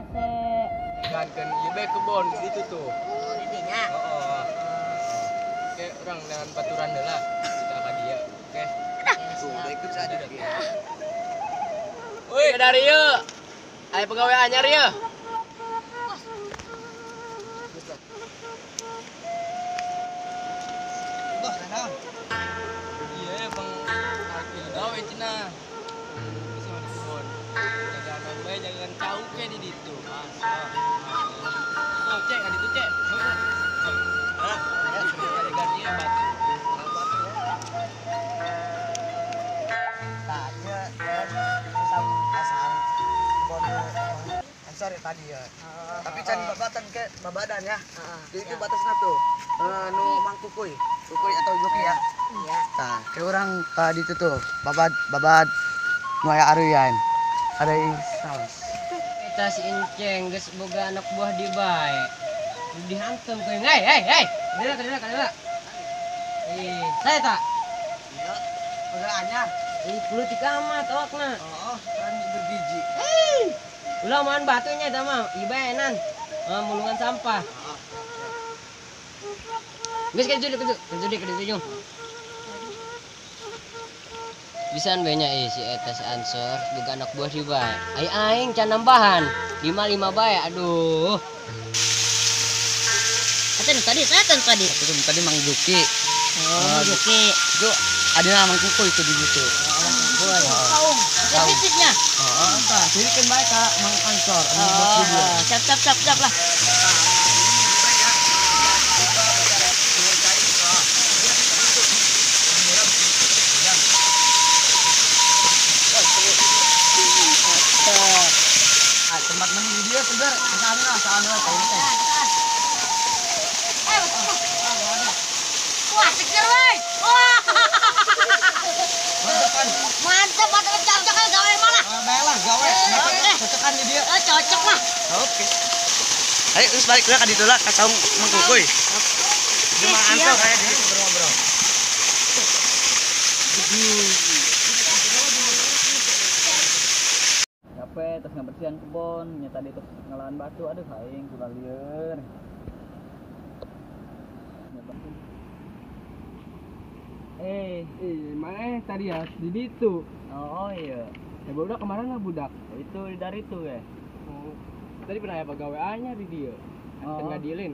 hese. Gankeun ieu bae kebon di ditu tuh. Oh, di dinya. Heeh. Oke, urang dengan baturan heula. Kita ka dia. Oke. Udah ikut saja dia. Woi, dari ieu. Aya pegawai anyar ieu. Bos, naon? Iya, Bang. Arek gawe cenah. Bisa di kebon. Jagaan bae jangan cau ke di ditu. Oh, cek ka ditu, cek. Hah? Jagaan ieu batu. Tah, ieu asal kebon Ansor ya tadi ya. Tapi can babatan ke babadan ya. Jadi itu batasnya tuh. Nu Mang Kukuy, Kukuy atau Juki ya. Iya. Tah, ke orang tadi itu tuh babad babad nu aya areuyan. Ada saus. Eta si Inceng geus boga anak buah di bae. Dihantem ku. Hei, hei, hei. Kadila, kadila. Ih, saya tak. Iya. Boga anyar. Ih, politik amat awakna. Oh, kan berbiji. Ulah makan batunya eta mah, ibaenan. Mulungan sampah. Geus ka ditu, ka ditu jung. Bisaan banyak si eta si Ansor boga anak buah di bae. Ai aing can nambahan 55 bae. Aduh. Eta nu tadi, saya kan tadi. Itu tadi Mang Juki. Oh, Juki. Itu adina Mang Kukuy itu di situ. Oh, Saung. Fisiknya. Heeh, tah, sirikeun bae ka Mang Ansor anu bos di dieu. Siap, siap, siap, siap lah. Tempat mandi di dia segar, sana sana kayak teh. Wah, seger woi. Wah. Mantap, mantap cocok kan gawe malah. Bae lah gawe. Cocokan di dia. Oh, cocok lah. Oke. Ayo terus balik lah ka ditu lah ka saung Mang Kukuy. Jeung Mang Ansor aya di ditu ngobrol. Capek terus ngabersihan kebon, nya tadi terus ngelahan batu, aduh aing kula lieur. Mana tadi ya di ditu. Oh iya. Ya budak kemarin lah budak. Itu dari itu ya. Oh. Tadi pernah ya pegawai anyar di dia. Oh. Tengah dielin.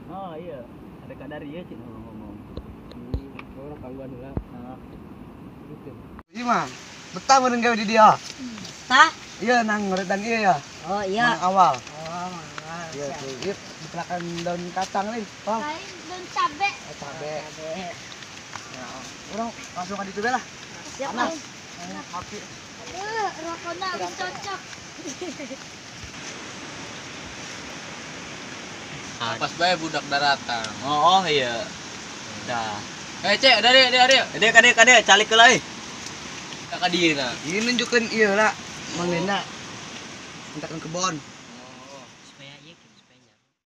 Oh iya. Ada kadar ieu cik ngomong. Orang tangguhan heula. Heeh. Gitu. Iya mah. Betah meureun gawe di dia. Tah? Iya nang ngoretan iya ya. Oh iya. Mang awal. Oh, mang awal. Iya tuh. Iya di belakang daun kacang nih. Oh. Lain daun cabe. Oh, cabe. Nah, orang langsung ka ditu bae lah. Siap, Panas. Bang. Kopi. Aduh, rokoknya habis cocok. Pas bae budak daratan. Oh iya. Dah. Cek, dari dari. Dek kade kade calik heula euy. Ka dieu na. Ieu nunjukeun ieu lah Mang Denda. Mintakeun kebon.